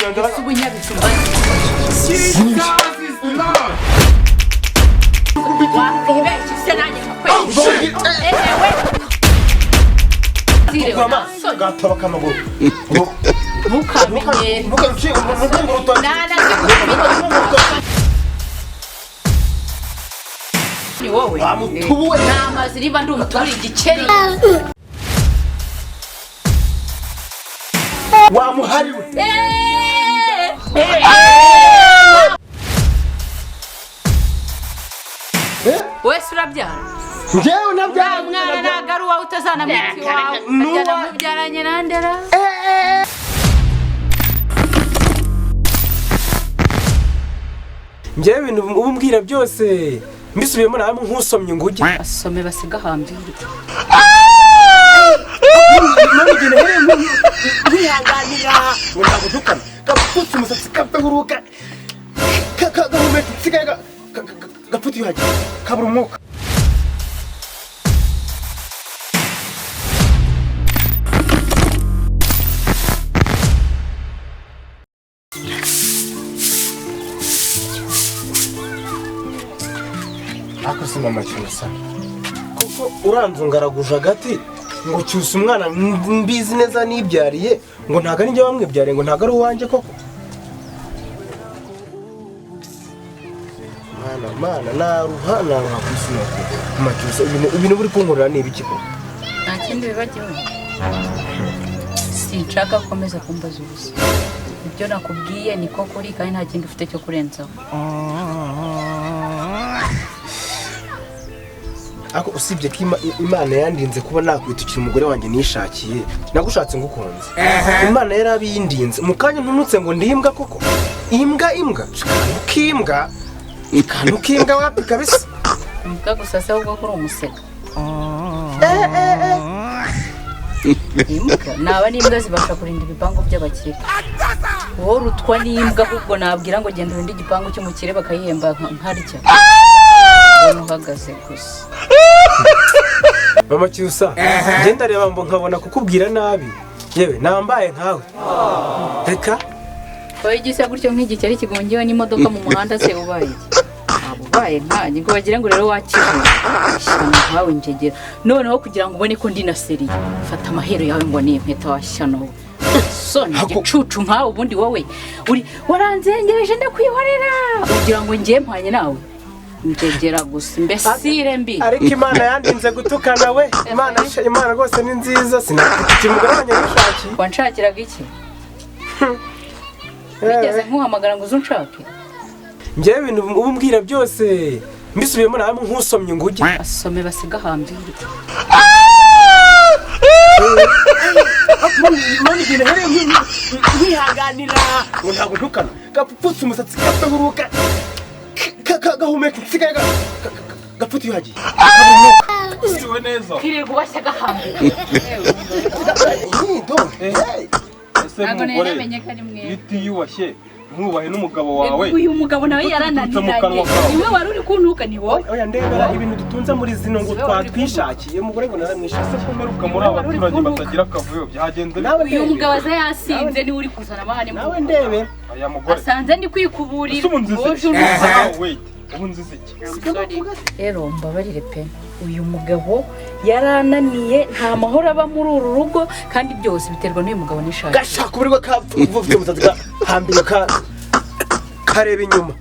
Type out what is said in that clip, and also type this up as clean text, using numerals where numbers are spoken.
Ese ubunyabijumba Jesus is Lord. Wakwibeshya se nanjye nkakwemera? Ewe, Kugwa amaso gatoba kamaguru. Ntukamenyere. Ntukaruciye umugongo urutoki. Ni wowe. Wa mutubu we. Nta mazi, niba ndi umuturi igikeri. Wamuhariwe. Wese urabyara? Njyewe nabyara. Uriya mwana ntabwo ari uwawe, utazanamwita iwawe. Nuwa- Ajyana mubyaranye na ndera. Njyewe ibintu uba umbwira byose mbisubiyemo nawe nkusomye nguge. Basome basigahambye. None igihe nahereye nkihanganira ngo ntabwo dukana, gapfutse umusatsi kapehuruka, gahumeka isigaye, gapfutse iyuhagira kabura umwuka. Ariko si mama Cyusa kuko uranzungaraguje agati ngo Cyusa umwana mbizi neza nibyariye, ngo ntabwo ari njye wamwibyariye, ngo ntabwo ari uwanjye koko. Mana, mana, naruha, naruha ku isi yose. Mama Cyusa, ibintu uri kunkorera ni ibiki koko? Nta kindi bibagiwe, sinshaka gukomeza kumbaza ubusa. Ibyo nakubwiye niko kuri, kandi nta kindi ufite cyo kurenzaho. Ariko usibye ko Imana yandinze kuba nakwitukira umugore wanjye nishakiye, nagushatse ngukunze, Imana yari abiyindinze. Mu kanya ntunutse ngo ndi imbwa koko, imbwa, imbwa, akantu k'imbwa, akantu k'imbwa, wapi kabisa. Imbwa gusa se, ahubwo ko uri umusega? Imbwa naba n'imbwa zibasha kurinda ibipangu by'abakire, wowe urutwa n'imbwa. Ahubwo nabwira ngo genda urinde igipangu cy'umukire, bakayihemba nkarya ubona uhagaze gusa. Mama Cyusa, ngenda reba ngo nkabona kukubwira nabi, yewe nambaye nkawe, reka. Wowe igisa gutyo nk'igikeri kigongewe n'imodoka mu muhanda se, ubaye iki? Ntabwo ubaye nkanjye ngo bagire ngo rero wakije shyano nkawe njegera. Noneho kugira ngo ubone ko ndi na sérieux, fata amahero yawe ngo ni impeta wa shyano we. Soni, igicucu nkawe. Ubundi wowe uri waranzengereje, ndakwihorera, ugira ngo ngiye mpanye nawe, njegera gusa, imbesire mbi. Ariko Imana yandinze gutukana we. Imana, Imana rwose ni nziza, sinakwitukira umugore wanjye nishakiye. Wanshakiraga iki? Wigeze nkuhamagara ngo uze unshake? Njyewe ibintu uba umbwira byose mbisubiyemo nawe nkusomye nguge. Basome basigahambye. None igihe nahereye nkihanganira ngo ntabwo ntukana, gapfutse umusatsi kapehuruka, gahumeka isigaye, gapfutse iyuhagiye kabura umwuka. Wiriwe neza. Kirirwa ubashya gahambye. Ese Ntabwo nari mugore namenye ko ari mwe. iyo utiyubashye ntubahe n'umugabo wawe, Uyu mugabo nawe Uturutse mu yarananiranye. kanwa kawe. Niwe wari uri kuntuka, ni wowe. Oya, ndebera ibintu dutunze muri zino ngo twatwishakiye, umugore ngo naramwishakiye. Ese ko mperuka muri aba baturage batagira akavuyo, byagenze bite? Nawe Uyu ndebera. mugabo aza yasinze, niwe uri kuzana amahane mu Nawe ndebera. Aya mugore. Asanze ndi kwikuburira. Ese ubu nzize Wowe iki? unuka. Ah, wait, ubu nzize iki? Rero mbabarire pe, uyu mugabo yarananiye, nta mahoro aba muri uru rugo, kandi byose biterwa n'uyu mugabo nishakiye. Gashaka uburirwa kapfa, ufite umusatsi gahambira, kareba inyuma.